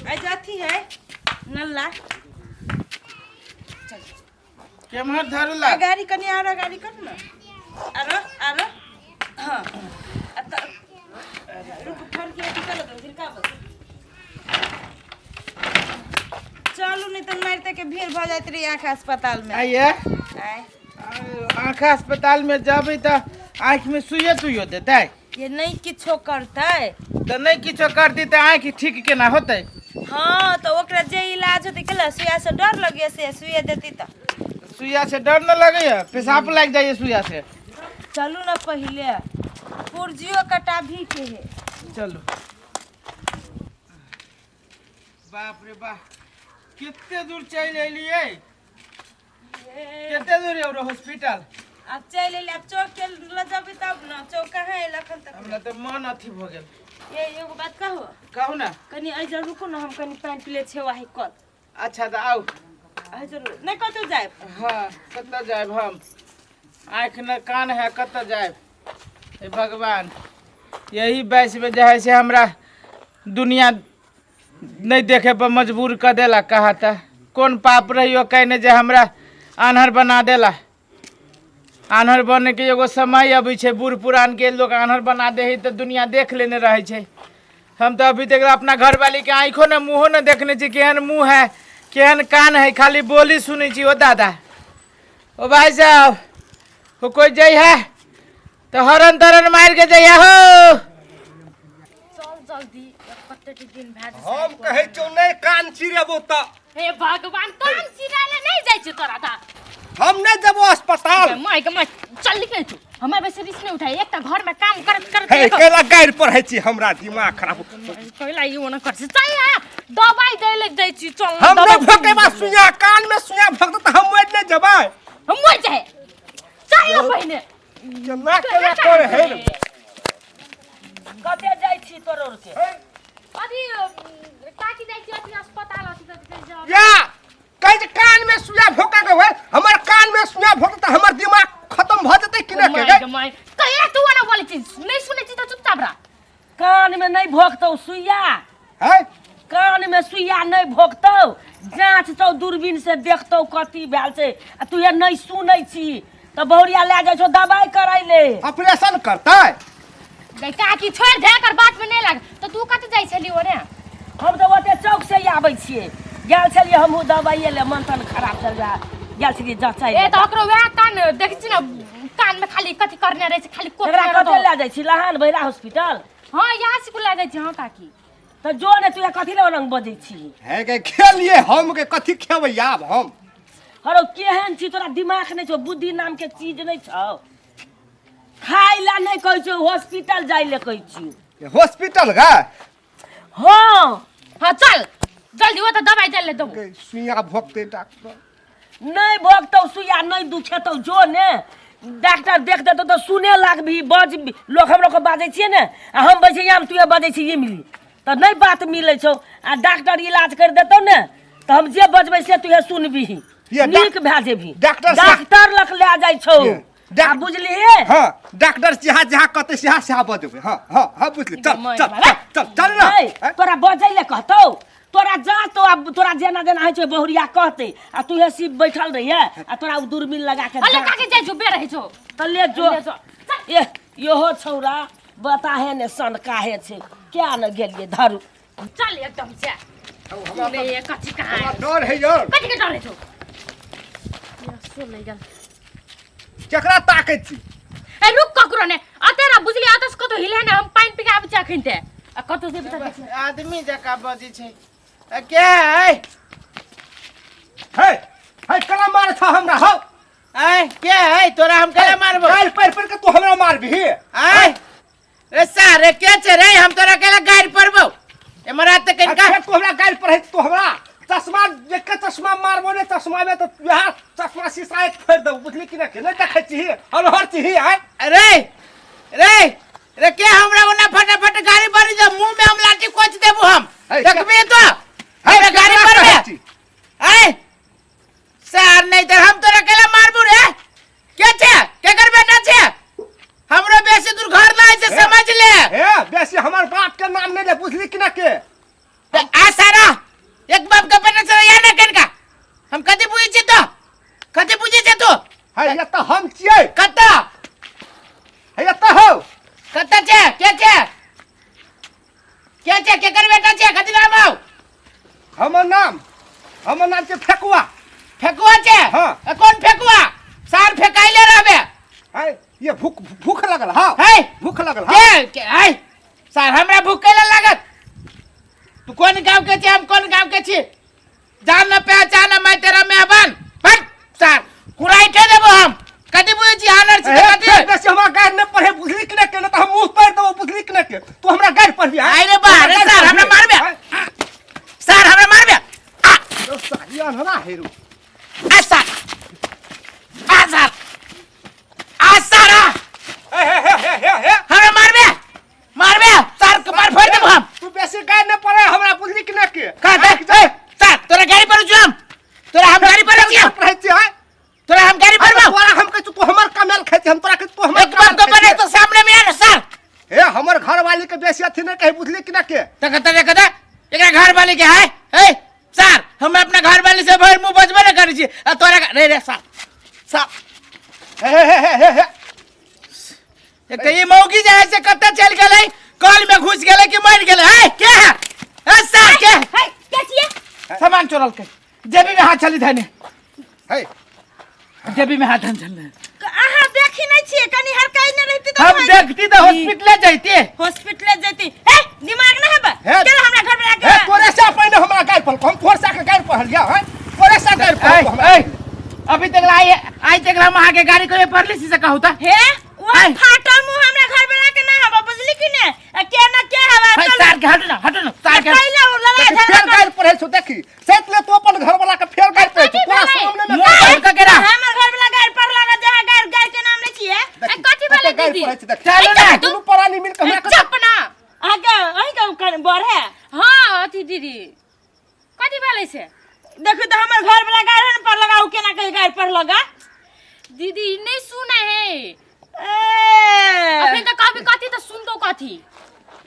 आ जो अथी है नल्ला। केम्हर धरला? आ गाड़ी कनि आरो गाड़ी कर न, आरो आरो। हाँ, आ त रुक, फर के अथी कर दो धिरका बस। चलू, नहीं तो मारते के भीड़ भऽ जाइत रही आँख अस्पताल में। आइए। आय। आँख अस्पताल में जबै तऽ आँखि में सुइयो तुइयो देतै? ये नहीं किछो करतै। तऽ नहि किछो करतै तऽ आँखि ठीक केना होतै? हाँ, तऽ ओकरा जे इलाज होतै केला सुइया से डर लगैया, से सुइया देती तऽ। सुइया से डर न लगैया? पेशाब लागि जाइए सुइया से। चलू न, पहिले पुर्जियो कटाबी के है। चलू। बाप रे बाप, कते दूर चलि एलियै! कते दूर है हॉस्पिटल? आब चलि एली, आब चौक के लऽ जेबै तब न। चौक कहाँ एल अखन तक? हमरा तऽ मन अथी भऽ गेल। ये एगो बात कहू? कहू ने। कनि एहि रुकू ने, हम कनि पानि पी लै छियै वाही कल। अच्छा, तऽ आउ। एहि जरूर नहि कतहु जायब। हाँ, कतऽ जायब हम? आँखि न कान है, कतऽ जायब? हे भगवान, यही वयसमे जे है से हमरा दुनिया नहि देखे पर मजबूर कऽ देला। कहा तऽ कोन पाप रहियो कयने जे हमरा आन्हर बना देला? आन्हर बनैके एगो समय अबै छै। बूढ़ पुरानके लोक आन्हर बना दे है तऽ दुनिया देख लेने रहै छै। हम तऽ अभी तक अपना घरवालीके आँखो ने मुँहो ने देखने छी, केहन मुँह है, केहन कान है, खाली बोली सुनै छी। ओ दादा, ओ भाई साहब, ओ कोई जाइ है तऽ हरन तरन मारि के जइया हो। चल जल्दी, कते दिन भए जेतै। हम कहै छौ नहि कान चिरेबो तऽ। हे भगवान, कान चिराले नहि जाइ छै तोरा तऽ। हम नहि जेबो अस्पताल। My के my, चल निकल तू। हमरा बेसी रिस्क नहि उठाई, एकटा घर में काम करत करत। हे, कैला गारि पढ़ै छी? हमरा दिमाग खराब। कैला ई ओना कर छै? चल ना, दवाई दै ले दै छी, चल ना। हम दवाई। नहि भोकेबा सुइया, कान में सुइया भोकतै तऽ हम मरि नहि जेबै? हम मर जाए, चल ना पहिने। केना केना करे है रे? कतऽ जाइ छी तोर और के? अभी काकी जाइ छी अथी अस्पताल, अथी कथी कहै छै। या कहै छै कान में सुइया भोका के होय। हमर कान में सुइया भोकतै तऽ हमर दिमाग खत्म भऽ जेतै कि नहि? के my, कहिया तू ओना बोलै छी? नहि सुनै छी तऽ चुपचाप रह। कान में नहीं भोकतौ सुइया। है। कान में सुइया नहीं भोकतौ, जाँच छौ, दूरबीन से देखतौ कथी भेल छै। आ तू ये नहीं सुनै छी तऽ बहुरिया लए जाइ छौ दवाइ करै ले। ऑपरेशन करतै? गै काकी, छोड़ि दे, एकर बात में नहि लाग। तऽ तू कतऽ जाइ छली ओने? हम तऽ ओते चौक से आबै छियै। गेल छलियै हमहूँ दवाइए ले, मन तन खराब चल जा, गेल छलियै जँचाइ ए ले। तऽ ओकरो वएह कान देखै छी ने, कान में खाली कथी करने रहै छै, खाली एकरा कोथने कतऽ रहतौ। लए जाइ छी? लहान भैरा हॉस्पिटल। हँ, यहाँ से लए जाइ छी। हँ काकी। तऽ जो ने। तू कथी ले रंग बजै छी? है के खेलिए हम के कथी खेबै आब हम? हरो, केहन छी? तोरा दिमाग नहि छौ? बुद्धि नाम के चीज नहि छौ? खाय ला नहि कहै छौ, हॉस्पिटल जाइ ले कहै छियौ। हॉस्पिटल गा? हँ। हँ, चल जल्दी, ओ तऽ दवाइ दे ले देबो। के सुइया भोकतै डॉक्टर? नहि भोगतौ सुइया, नहि दुखेतौ, जो ने। डॉक्टर देख देतौ तऽ सुने लागबही, बज। लोक हमरो के बाजै छियै ने, आ हम बजै छियै आम, तू बजै छी इमली, तऽ नहि बात मिलै छौ। आ डॉक्टर इलाज करि देतौ ने तऽ हम जे बजबै से तू सुनबिही। ये नीक भए जेबही। डॉक्टर डॉक्टर लग लए जाइ छौ। ये, आ बुझलिही? हाँ, डॉक्टर जहाँ जहाँ कहते सेहा सेहा बजबै। हाँ हाँ हाँ, बुझली। चल चल चल चल चल ना। नहीं, तोरा बजै ले कहतौ? तोरा जा तो आब तोरा जेना जेना होइ छै बहुरिया कहतै, आ तू हे सिर्फ बैठल रहिए, आ तोरा उ दूरबीन लगा के अरे जाँच। काकी, जाइ छौ, बे रहै छौ। तऽ ले जो। ले जो। ए, इहो छौड़ा बताहे ने सनकाहे छै, क्या ने गेलियै धरू। चल एकदम से हमरा ले, कथी कहाँ हमरा डर है यार। कथी के डर है छौ? सुन ले गेल। केकरा ताकै छी? ए रुक, ककरो ने अतेरा बुझली, अतस कतो हिले ने। हम पानि पी के आबै छी अखन ते, आ कतो जेबी तऽ देखी। आदमी जकाँ बजै छै। आ के है? हे हे, केना मारै छ हमरा हौ? आय, के है? तोरा हम केना मारबो? गारि पढ़ि पढ़ि के तू हमरा मारबिही? आय रे सारे, के छै रे? हम तोरा केला गारि पड़बो? एमहर आते कनिका। अच्छा, तू हमरा गारि पढ़ै? तू हमरा चश्मा देख के चश्मा मारबो ने चश्मा में तऽ वएह चश्मा शीशा एक फोड़ि देबो, बुझली कि नहि? नहि देखै छिही, अनहर छिही? आय। अरे रे रे, के हमरा ओना फटाफट गाड़ी भरी दे, मुंह में हम लाठी कोच देबो हम। है, देखबी तो हे, हमरा गाड़ी केकरा पर कहै में छी? आय सर, नहीं तर हम तोरा केला मारबू रे। के छे? केकर बेटा छे? हमरो बेसी दूर घर ना छै, समझ ले। हे, बेसी हमर बाप के नाम नहि ले, बुझली कि ना के? त आ सारा छै? कथी नाम हौ? हमर नाम, हमर नाम छै फेकुआ। फेकुआ छै? हाँ। ए, कोन फेकुआ? सार फेकाइले रहबे। है ये भूख, भूख लगल। हाँ। है भूख लगल। हाँ। के है सार, हमरा भूख कैला लागत? तू कोन गांव के छी, हम कोन गांव के छी, जान न पहचान, मैं तेरा मेहमान। हट सार, कुराइठे देबो हम। कथी बुझै छी आनर छी? हे, कथी फेर बेसी हमरा गारि नहि पढ़े, बुझली कि नहि के? नहि तऽ हम मुँह पढ़ि देबो, बुझली कि नहि के? तू हमरा गारि पढ़बी? आइ रे बा, रे सार, हमरा मारबे? सार, हमरा मारबे? आ सारी अनहरा हेरू। आ सार, आ सार, आ सार, आ। हे हे हे हे हे हे। हमरा मारबे? मारबे सार के मार फोड़ देबो हम। तू बेसी गारि नहि पढ़े हमरा, बुझली कि नहि के? का देख ए सार, तोरा गाड़ी पर हम, तोरा हम गाड़ी पर छियो। रहै छियै आँय? तोरा हम गाड़ी पर अरे तोरा हम कहै छियौ, तू हमर कमेल खाइ छी, हम तोरा कहै छियौ, तू हमर एक बार कमेल तो खाइ बने छी। तो सामने में आ ना सर। हे, हमर घर वाली के बेसी अथी नहि कही, बुझली कि नहि के? त कत रे कत एकरा घर वाली के है? ए सर, हम अपना घर वाली से भर मुंह बजबे न करै छी आ तोरा रे रे सर, सर। हे हे हे हे हे। एक त ई मौगी जे है से कत चल गेलै? कल में घुस गेलै कि मर गेलै? है के है? ए सर, के है के छियै? सामान चोरल के जेबी में हाथ चली धने। हे। जेबी में हाथ धन चल। अहाँ देखी नहीं छियै, कनी हरकाई नहीं रहती तऽ हम देखती तऽ हॉस्पिटले जैती। हॉस्पिटले जैती। हे, दिमाग ना हबे। हे। चल हमरा घर में हे। आके। तोरे से पहिने हमरा गारि पढ़लको, हम तोहर से के गारि पढ़लियै हैं? तोरे से गारि पढ़लको हमरा। ए, अभी तक आई आई तक हम अहाँ के गाड़ी को पढ़ली सी से कहू त। हे, वो है। फाटल मुंह हमरा घर में आके ना हबे, बुझली कि ने? आ के ना के हबे। भाई चल। तार के हटो ना, हटो ना तार के। पहिले वो लड़ाई देखी, झगड़ा फेर गारि पढ़ै छौ, देखी सैत ले तू अपन घर वाला के फेर गारि पढ़ै छौ तोरा सामने में। मुंह बंद करके रख। हमर घर वाला गारि पढ़ला ना, जहाँ गारि गारि के नाम लै छियै। देखी, कथी भेलै कते गारि दीदी? पढ़ै छै, देखी। चलू ना। दुनू प्राणी मिल के हमरा चुप ना। अहाँके अहीँके बड़ है? हाँ, अथी दीदी, कथी भेलै से? देखू तऽ हमर घर वाला गारि ने पढ़ लगा, ओ केना के गारि पढ़ लगा? दीदी, ई नहीं सुने है। ए, अखन तऽ कहबी कथी तऽ सुनतो कथी?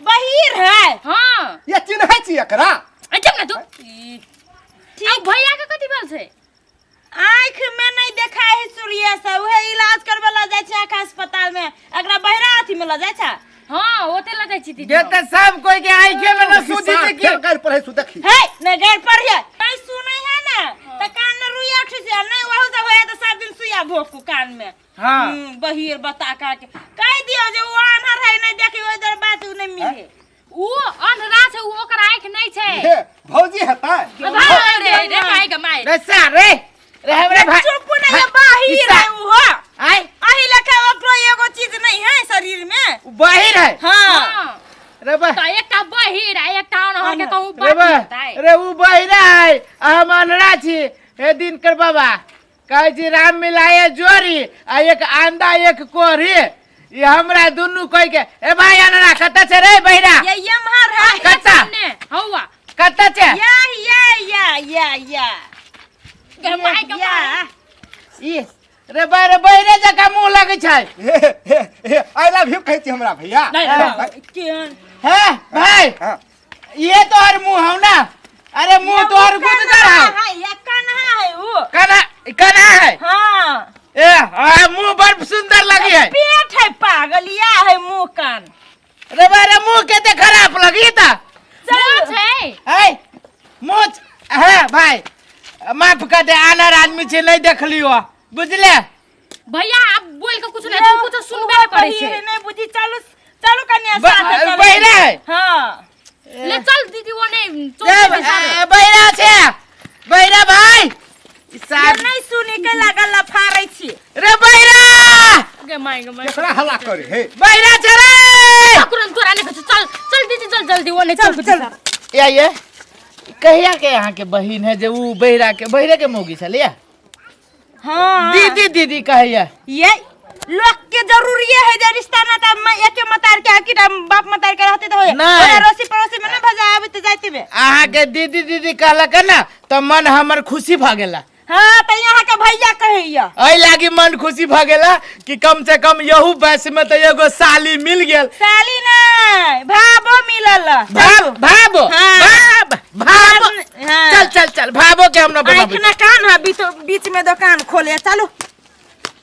बहिर है। हाँ। ये चिन्है छी एकरा? ए, चुप ना तू। ठीक भैया के कथी भेल छै? आँखि में नहीं देखा है सूर्य से, उहे इलाज करबे लऽ जाइ छै आँख अस्पताल में। एकरा बहिरा अथी में लऽ जाइ छै। हाँ, ओते लऽ जाइ छी दीदी। जे त सब कोई के आंखे में न देखी, सूझी सार, छै फेर कि गारि पढ़ै छौ, देखी। हे, नहीं गारि पढ़िए, नहीं सुनै है ना तऽ कान में रुइया उठै छै, नहीं वहु से होया तऽ सब दिन सुइया भोकू कान में। हाँ। बहिर बता का के कहि दियौ जे ओ आन्हर है, नहीं देखी, ओहि दर बात उ नहीं मिले। ऊ अन्हरा छै, ऊ ओकर आँखि नहि छै। हे, भौजी हेतै। भाई रे रे, my गे my. रे सार, रे रे, हमरा भाई चुप नहीं, बहिर है उहो। आय। अही लेखा ओकरो एगो चीज नहीं है शरीर में। बहिर है? हाँ। हाँ। रे बा तऽ एकटा बहिर आ एकटा अनहर के कहूँ रे बात बा हेतै? रे, उ बहिरा है आ हम अनरा छी। हे दिनकर बाबा, कहै छी राम मिलाए जोड़ी आ एक आंदा एक कोरी, ई हमरा दुनू कह के। ए भाई अनरा, कतऽ छै रे बहिरा? ये यमहर है। कतऽ? सामने हौवा। कतऽ छै? या या या या या। गे my गे या। My. ई रे बा रे, बहिरे जकाँ मुँह लगै छै। हे हे हे, I love you कहै छी हमरा भैया। नहीं। केहन हे भाई। हाँ। ये तोहर मुँह हौ ना? अरे मुँह तोहर गुदगर हौ। है या कन्हा है वो। कना कना है? हाँ। ए आ, मुँह बड़ सुंदर लगी है। पेट है पागल, या है मुंह कान। रे बा रे, मुँह केते खराब लगी त। मुँह छै। है मुँह है भाई, माफ कर दे, आनर आदमी छै, नहीं देखलियो, बुझले? भैया, आब बोल के कुछ नहीं, तू कुछ सुनबे नहि करै छै। नहीं बुझी। चलू चलू कन्या, साथ चलू। बहिरा है? हाँ। ले चल दीदी, वो नहीं ए, चौकी पे सारे। ए, बहिरा छै बहिरा भाई। ई ये सार नहीं सुनी के लागल लफारै छी। रे बहिरा। गे my गे my. केकरा हल्ला करे हे? बहिरा छै रे। तुरंत तोरा नहि कहै छौ, चल चल दीदी, चल जल्दी, वो नहीं चल चल। या ये कहिया के यहाँ के बहिन है जे ऊ बहिरा के, बहिरे के मौगी छलिया? हाँ। दीदी दीदी कहैया। ये लोग के जरूरी है जे रिश्ता नाता में एके मतार के आकी बाप मतार के रहते तो होय। नहीं। ओना अड़ोसी पड़ोसी में न भजा आबे तो जाते बे। अहाँ के दीदी दीदी कहलक ना तऽ मन हमर खुशी भऽ गेला। हाँ, तो यहाँ के भैया कहैया। एहि लागी मन खुशी भऽ गेला कि कम से कम यहू वयस में तऽ एगो साली मिल गेल। साली नहीं, भाबो मिलल। भाब भाबो। हाँ। भाब भाबो। हाँ। चल चल चल, भाबो के हम न आँख बनाबै। न कान है, बीच बीच में दुकान खोले, चलू।